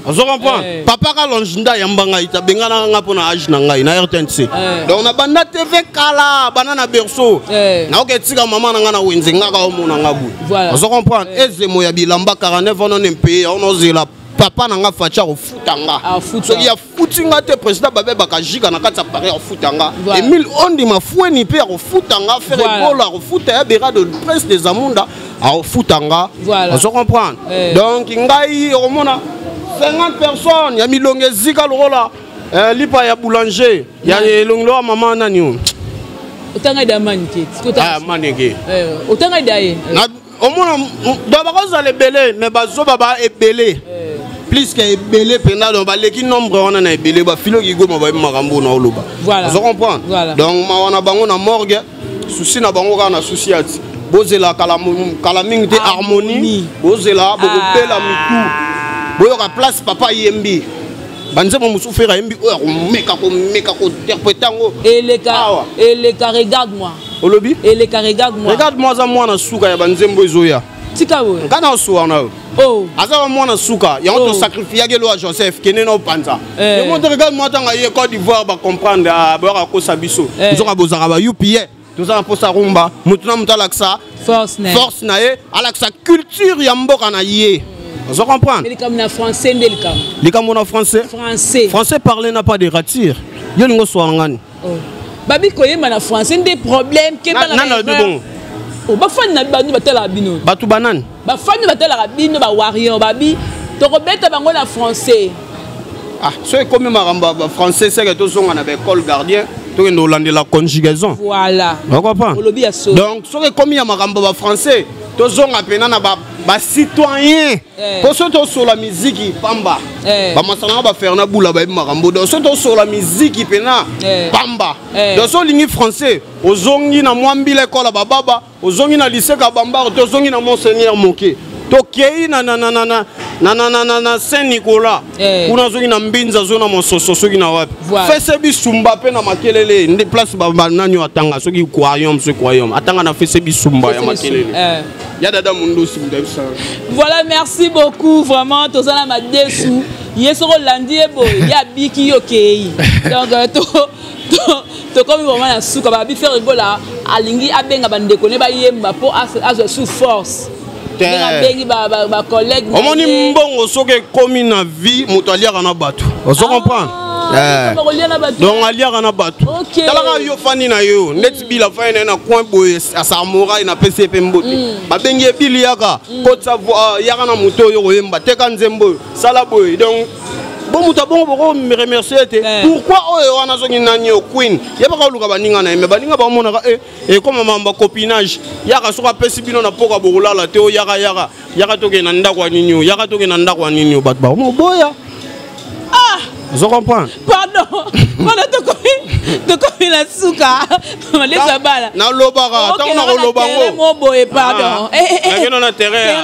Ozo comprendre? Papa Kalonge nda yamba ngai, tabenganaka nga mpo na age na ngai na RTNC. Donc nabanda TV kala, banda na berceau. Naoke etika mama na ngai na wenze, nga kaka omona nga boye. Ozo comprendre? Ezemo ya bilamba 49 wana mpe ozela papa na nga Faci akofuta nga. Soki afuti nga te, président babebaka jika na kati ya Paris akofuta nga. Emile Ondima Fweni mpe akofuta nga. Ferre Gola akofuta ya Bera de Prince des Amunda akofuta nga. Ozo comprendre? Donc ngai okomona 50 personnes ya milongo ezika lokola lipa ya boulanger ya elongi loka mama nani oyo. Otanga da manike. Maneke. Otanga da ye. Omona, donc bakozala ebele, mais bazoba ba ebele plus que ebele mpenza. Donc baleki nombre wana na ebele. Bafiloki Goma bayebi makambo na oloba. Ozo comprendre? Donc mawa na bango na morgue, susi na bango kaka na susi ya ti. Bozela kala mingi te, harmonie. Bozela, bokobela mitu. Boyoka place papa yembi banzembo mosusu, Ferre ayembi oyo akomeka komeka kointerpréter yango. Eleka eleka, regarde moi. Olobi? Eleka regarde moi. Regarde moi aza mwana suka ya banzembo ezoya. Tika boye. Nga na osuwa na yo. Aza wa mwana suka yango. Tosacrifiaki elo ya Joseph kende na opanza yango te. Regarde moi, ntango aye Côte d'Ivoire, bacomprendre boyaka kosa biso. Nzoka bozalaka ba UPA. Toza na mposa rumba, motu na motu alakisa force na ye, alakisa culture ya mboka na ye. Ozo comprendre? Likambo na français nde likambo. Likambo na français. Français. Français parler n'a pas de rature. Yo lingo oswaka ngani? Babi koyemba na français nde problème. Nani alobi bongo? Bafani na bino batalaka bino. Bato banani? Bafani batalaka bino, bawarrior, babi tokobeta bango na français. Ah, so ekomi makambo ya français, seke tozonga na baécole gardien, tokende kolandela conjugaison. Voilà. Ocomprendre? Olobi ya so. Donc soki ekomi ya makambo ya bafrançais, tozonga mpena na bacitoyen, mpo so tosola miziki pamba, bamasananga baferna bula bayebi makambo. Donc so tosola miziki mpena pamba. Donc so olingi français, ozongi na mwa mbila ekola bababa, ozongi na lycée Kabambare, tozongi na Monseigneur Moke, tokei na Saint Nicolas kuna, ozongi na Mbinza, azongi na Mososo, soki na wapi, fese bisumba mpe na Makelele nde place banani oyo atanga, soki Croyaume, soki Croyaume atanga na fese bisumba ya Makelele ya dada Mundusi mutu ayebisaka. Voilà, merci beaucoup vraiment. Toza na madesu ye, soki olandi ye boye, ye abiki yo kei. Donc tokomi vraiment na suka. Babi Ferre Gola alingi abenga bandeko ne bayemba mpo azwa sous force, ndenge abengi bacollègue. Omoni, mbongo soki ekomi na vie, moto aliaka na bato. Ozo comprendre? Donc aliaka na bato. Talaka yo, fani na yo ndeti bila fani na ye na coin boye, asamorai napesi ye mpe mbote. Babengi ye bili, yaka kotisa, yaka na moto oyo koyemba, teka nzembo oyo, sala boye. Donc bo moto abongo boko remercier te. Pourquoi oyo wana soki nani yo queen yebaka oluka baninga na ye, me baninga baomonaka ekoma mambo ya copinage. Yaka, soki apesi bino na poka, bokolala te. O yaka, yaka, yaka, tokende na ndako ya nini oyo, yaka tokende na ndako ya nini oyo, bato bakomoboya. Ozo comprendre? Pardon, mpona tokomi na suka, malesa bala. Nalobaka ntango nakoloba ngo. Ngo boye, pardon. Nakeno na terrain,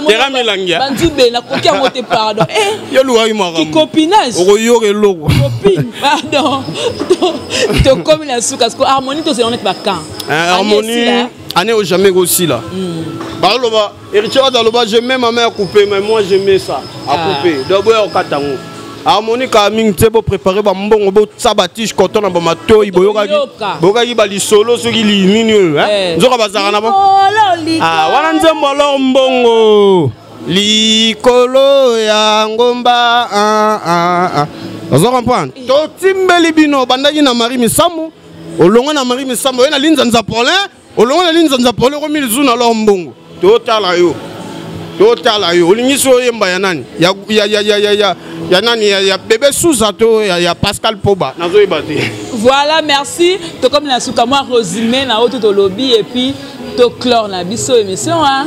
terrain milangia. Banzube nakoki yango te, pardon. Yo lukaki makambo. Kicopinage. Okoyoka eloko. Copine, pardon. Tokomi na suka parce que harmonie tozela neti bacamp. Harmonie, année au jamais kosila. Baloba Héritier Wata aloba: «Je mets ma main à couper, mais moi je mets ça à couper.» Donc boya okata yango harmonie kaka mingi te. Bopréparé bambongo, botia batige coton na bamatoi. Boyokaki, boyokaki balisolo soki nini oyo nzoka bazalaka na wana nzembo. Alors mbongo likolo ya ngomba, ozo comprendre? Totimbeli bino, bandaki na Marie Misamu, olongwe na Marie Misamu, oye na Linzanza Paulin, olongwe na Linzanza Paulin, okomi lizu na lor mbongo. Totala yo, totala yo, olingi so oyemba ya nani, ya nani, ya bebe Suza to ya Pascal Poba, nazoyeba te. Voilà, merci. Tokomi na suka. Mwa résumé na oyo to tolobi et puis toclore na biso émission, hein.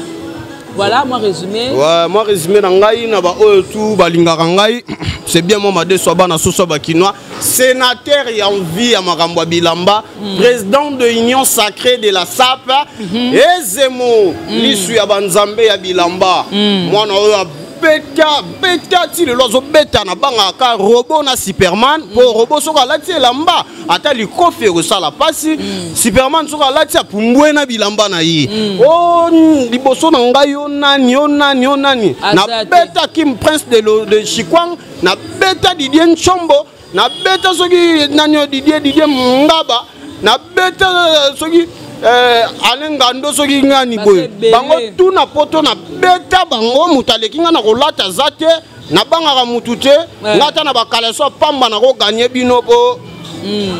Voilà, moi résumé. Ouais, moi résumé na ngai na ba oyo tu balingaka ngai, c'est bien moi madeso bana soso bakinois, sénateur ya envie ya makambo ya bilamba, président de Union sacrée de la SAP, ezemo lisu ya banzambe ya bilamba, mwana oyo. Abeta beta ti lelo azobeta. Nabangaka robot na Superman, mpo robot soki alati elamba, ata likofi ekosala mpasi. Superman soki alati, apumbwe na bilamba na ye. O liboso na ngai, yo nani, yo nani, yo nani? Aza te. Nabeta Kim Prince de Chikwang, nabeta Didier Nchombo, nabeta soki nani oyo, Didier Mungaba, nabeta soki Ale Ngando, soki ngani Baza boye. ebele. Bango tuna poto, nabeta bango. Moto aleki nga na kolata aza te. Nabangaka mutu te. Nga ata na bakaleso ya pamba, nakoganye bino po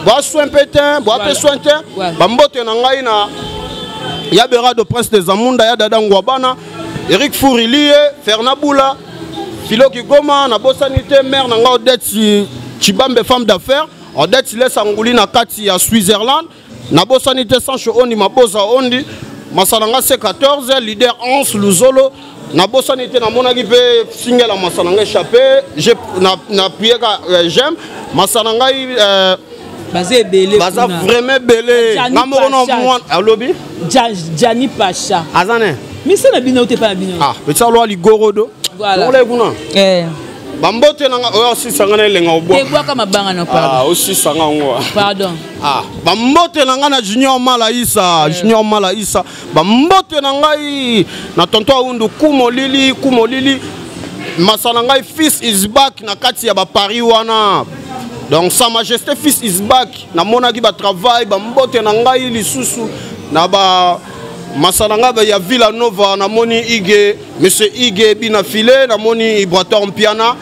boa soin mpe te, boa mpe soin te. Bambote na ngai na ya Berado Prince de Zamunda, ya Dada Ngwabana, Eric Fourilie, Ferna Bula, Filo Kigoma. Nabosani te mare na ngai Odette Chibambe, femme d'affaires Odette Lesa Nguli na kati ya Switzerland. Nabosani te Sancho Ondi, Maboza Ondi, masala nga C14, leader Hans Luzolo. Nabosani te, namonaki mpe singela masala nga échappé, napuyeka j'aime masala ngai. Baza ebele. Baza kuna. vraiment ebele. Gianni Nga moko na Pacha. mwana alobi. Gianni Pacha. Aza ne Mise na bino te, pa na bino. Ah, betisa lwa ligorodo. Voilà. Longola ye kuna. Bambote na nga oyo osisanga na elenga obwa. Tebwaka mabanga na, pardon. Ah, osisanga yango. Pardon. Ah, bambote na ngai na Junior Mala Isa, Junior Mala Isa. Bambote na ngai na tonton Aundu Kumolili, Kumolili. Masala ngai Fils is back na kati ya baparis wana. Donc Sa Majesté Fils is back, namonaki batravail. Bambote na ngai lisusu na ba masala ngai ya Villa Nova. Namoni Ige, monsieur Ige Bina File, namoni Ibrator Mpiana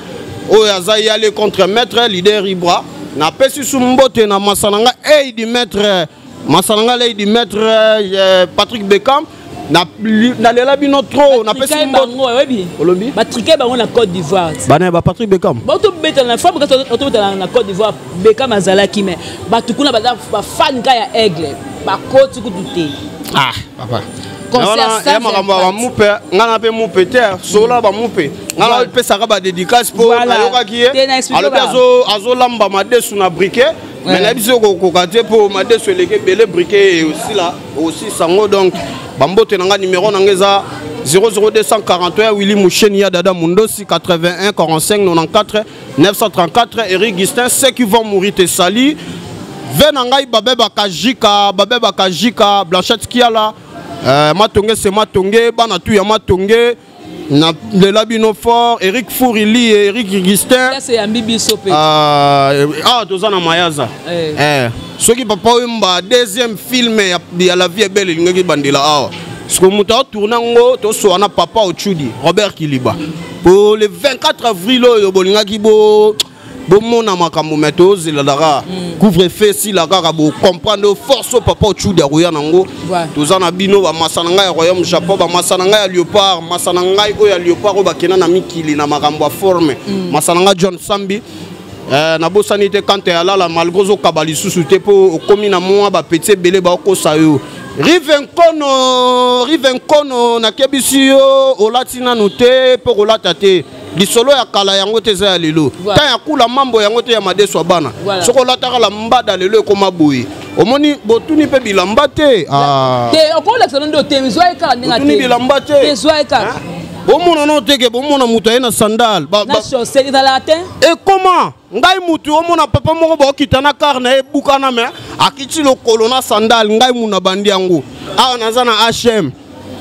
oyo aza yale contre maître leader Ibra. Napesi su mbote na masala ngai Eidi maître, masala ngai Lady maître Patrick Beckham. Nalela bino trop, napesi Batrike mbote. Bango oyebi. Olobi? Batrike bango na Côte d'Ivoire. Bana ba Patrick Beckham. Baotobetana na fois, otobetana na Côte d'Ivoire, Bekam azalaki, mais bato kuna baza bafan ka ya Aigle, bakoti kutu te. Ah papa. Concert Wana sans ya makambo ya impact. bamupe, ngai na mpe mupe te, sola bamupe, ngai napesaka badédicace mpo nayokaki ye Te na explique alobi azolamba madesu na briquet, mais nayebi soki okokoka te mpo madesu eleki ebele, briquet osila osisa yango. Donc bambote na ngai, numéro na ngai eza 00241, Willi Musheni ya Dada Mundosi, 81 45 94 934. Eric Gustin, ceux qui vont mourir te sali ve na ngai babe bakajika, babe bakajika, Blanchette Kiala, Matonge se Matonge, bana tu ya Matonge, na lela bino fort. Eric Fourili, Eric Gustin. Place eyambi biso mpe. Ah, toza na Mayaza. Soki papa Oyemba deuxième film ya La Vie Ebele elingaki bandela awa, siko moto aotourne yango, tosowa na papa Ochudi Robert Kiliba po le 24 avril oyo bolingaki bo bomona makambo, me tozelelaka couvre-feu esila kaka, bocomprendre oyo force oyo papa Ochudi akoya nango. Toza na bino, bamasa na ngai ya Royaume Japon, bamasa na ngai ya Léopard, masa na ngai oyo ya Léopard oyo bakenda na mikili na makambo ya forme, masa na ngai John Sambi. Nabosani te kante ya lala, malgré ozokaba lisusu te mpo okomi na mwa bapeti ebele baokosa yo. Rive Nkono, Rive Nkono, nakebisi yo, olati nanu te mpo kolata te. Lisolo ya kala yango te, eza ya lelo. Tan ya kula mambo yango te, ya madeso ya bana. Soki olataka la mbada, lelo ekoma boye. Omoni botuni mpe bilamba te. Ah. Te, okolakisa no nde otemi, zwa ye kaka ndenge. Botuni bilamba te. Te, zwa ye kaka. Bomona no teke, bomona moto aye na sandale. Na chaussette ezalaka te. Ekoma ngai mutu omona papa moko baokita na car na ye ebukana, me akiti lokolo na sandale. Ngai mu na bandi yango awa, naza na HM,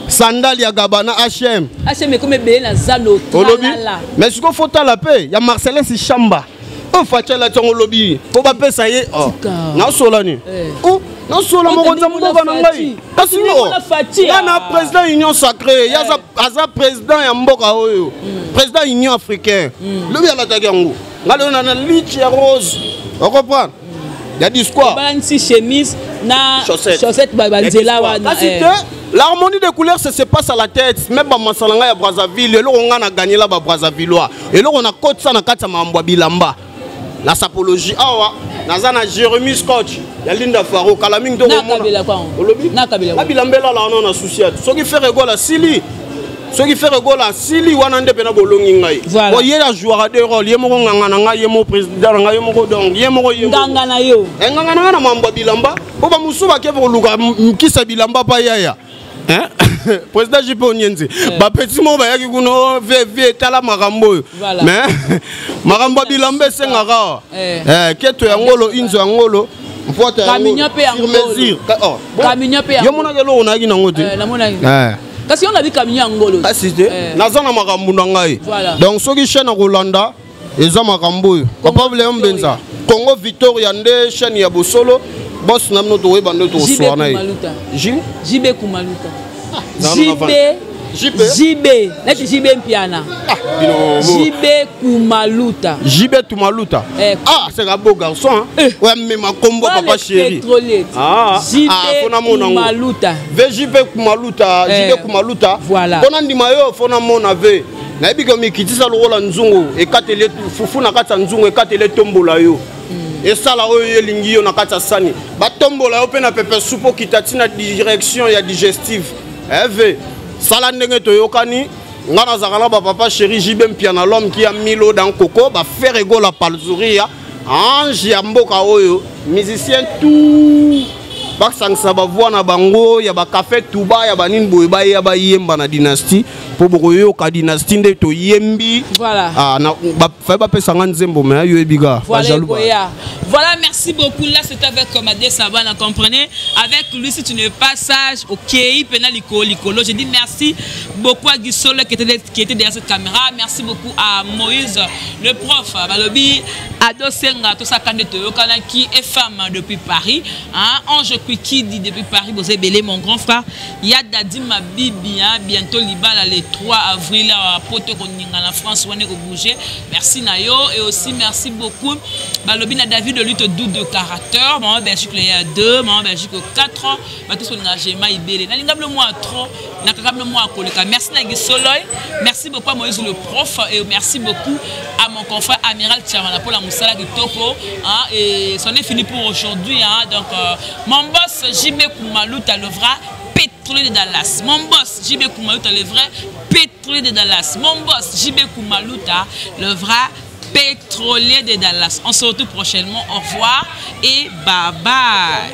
sandale ya gaba na HM. HM ekomi ebele na zando. Olobi. Tralala. Mais sikoyo fotala mpe ya Marcelin Sishamba oyo Faci alati yango olobi mpo bapesa ye. Oh, Tika. nasola nini? Oh, nasola Oyo mokonzi ya ndenge mboka na mona ngai. Fatshi. Kasi Ndenge ngo mona Fatshi, nga na ah. président Union sacrée ye aza président ya mboka oyo, président Union africain. Lobi alataki yango, nga lelo na liche ya rose, ocomprendre ya discours. Balanisi chemise na Chaussette. Chaussette banzela wana. Kasi te, l'harmonie des couleurs, ça se passe à la tête. Même bamasala ngai ya Brazzaville, eloko ngai na ganyela babrazzavillois, eloko nakotisa na kati ya makambo ya bilamba na sapologie awa, naza na Jérémy Scotch ya Linda Faro kala mingi. Nakabela kwango. Olobi. Nakabela na bilamba elala wana na susi ati soki Ferre Gola asili, soki Ferre Gola asili wana nde mpena bolongi ngai. Voilà. Po ye ajouaka deux rôle, ye moko nganga na ngai, ye moko président na ngai, ye moko, donc ye moko, ye moko. Nganga na yo. Enganga na ngai na mambo ya bilamba, mpo bamosusu bakeve koluka kisa bilamba pa yaya. Hein? Président JP Onyenzi, bapeti moko bayaki kuna, oh, vie vie, etala makambo oyo. Voilà. Mais makambo ya bilamba esengaka awa. Eh, keto ya ngolo, inzo ya ngolo, mpoata ya Camion pe ya sur ngolo. mesure. Oh, bon. Camion pe ya Yo ngolo. monaki eloko nayaki nango te. Eh, namonaki. Eh. Kasi yo nabi camion ya ngolo. Kasi te, naza na makambo na ngai. Voilà. Donc soki chaîne akolanda eza makambo oyo, papa Léon Victoria. Mbenza, Congo Victoria nde chaîne ya bosolo, boss na bino, tokoyeba nde tokoswara na ye. Kumaluta. J JB Kumaluta. Zala na JB. JP? JB neti JB Mpiana. Ah, bino JB Kumaluta. JB Tumaluta. Eh. Ah, c'est un beau garçon, hein. Eh. Ouais, mais ma combo Voilà papa le chéri. pétrolier. Ah, JB ah, faut namona ngo. Kumaluta. VJP Kumaluta, Eh. JB Kumaluta. Voilà. Pona ndima yo, fona mona ve. Nayebi ke mikitisa lokola nzungu ekateli fufu na kati ya nzungu, ekateli etombola yo, esala oyo elingi yo na kati ya sani, batombola yo mpe na pepe supu, okita ntina direction ya digestive. Eve sala ndenge toyokani. Nga nazalaka na bapapa chéri JB Mpiana, l'homme qui a milo dans koko baFerre Gola, palzuria ange ya mboka oyo, musicien tout basangisa bavoi na bango ya bacafé tuba ya banini boye, baya bayemba na Dynastie mpo bokoyoka Dynastie nde toyembi. Voilà. Ah, faye bapesanga nzembo, me ayoyebi ka Voilà, bajaloux. Goya. Voilà, merci beaucoup. Là, c'est avec Madé Sabana, comprenez? Avec lui, si tu n'es pas sage, ok, pena liko, likolo. Je dis merci beaucoup à Guissole qui était derrière cette caméra. Merci beaucoup à Moïse, le prof, Balobi, Ado Senga, tout ça, Kande Toyokana, qui est femme depuis Paris. Hein? Ange Kwiki dit depuis Paris, vous avez mon grand frère. Il y a Dadi Mabibi, hein? Bientôt Libala, le 3 avril, à Poto Koninga, la France, où on est bouger. Merci Nayo, et aussi merci beaucoup. Balobi na David de lutte doux de caractère. Maman Belgique, il y a 2, maman Belgique 4. Bato so nga jema ibele. Nalinga bino moi trop, nakaka bino moi koleka. Merci na Soloy. Merci beaucoup à Moïse le prof et merci beaucoup à mon confrère Amiral Tchamana pour la moussala kitoko, hein, et c'en est fini pour aujourd'hui, hein. Donc mon boss JB Koumalouta, le vrai pétrolier de Dallas. Mon boss JB Koumalouta, le vrai pétrolier de Dallas. Mon boss JB Koumalouta, le vrai pétrolier de Dallas. On se retrouve prochainement. Au revoir et bye bye.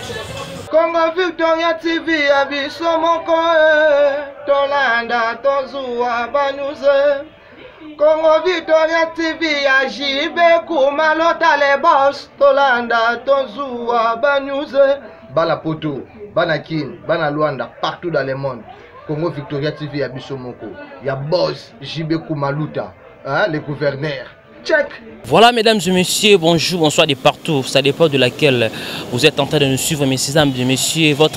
Congo Victoria TV ya biso moko e, tolanda tozuwa banews. Congo Victoria TV ya JB Kumalota le boss, tolanda tozuwa banews. Bana Poto, bana Kin, bana Luanda, partout dans le monde, Congo Victoria TV ya biso moko ya boss JB Kumaluta, hein, le gouverneur, check. Voilà, mesdames et messieurs, bonjour, bonsoir de partout. Ça dépend de laquelle vous êtes en train de nous suivre, messieurs et messieurs. Votre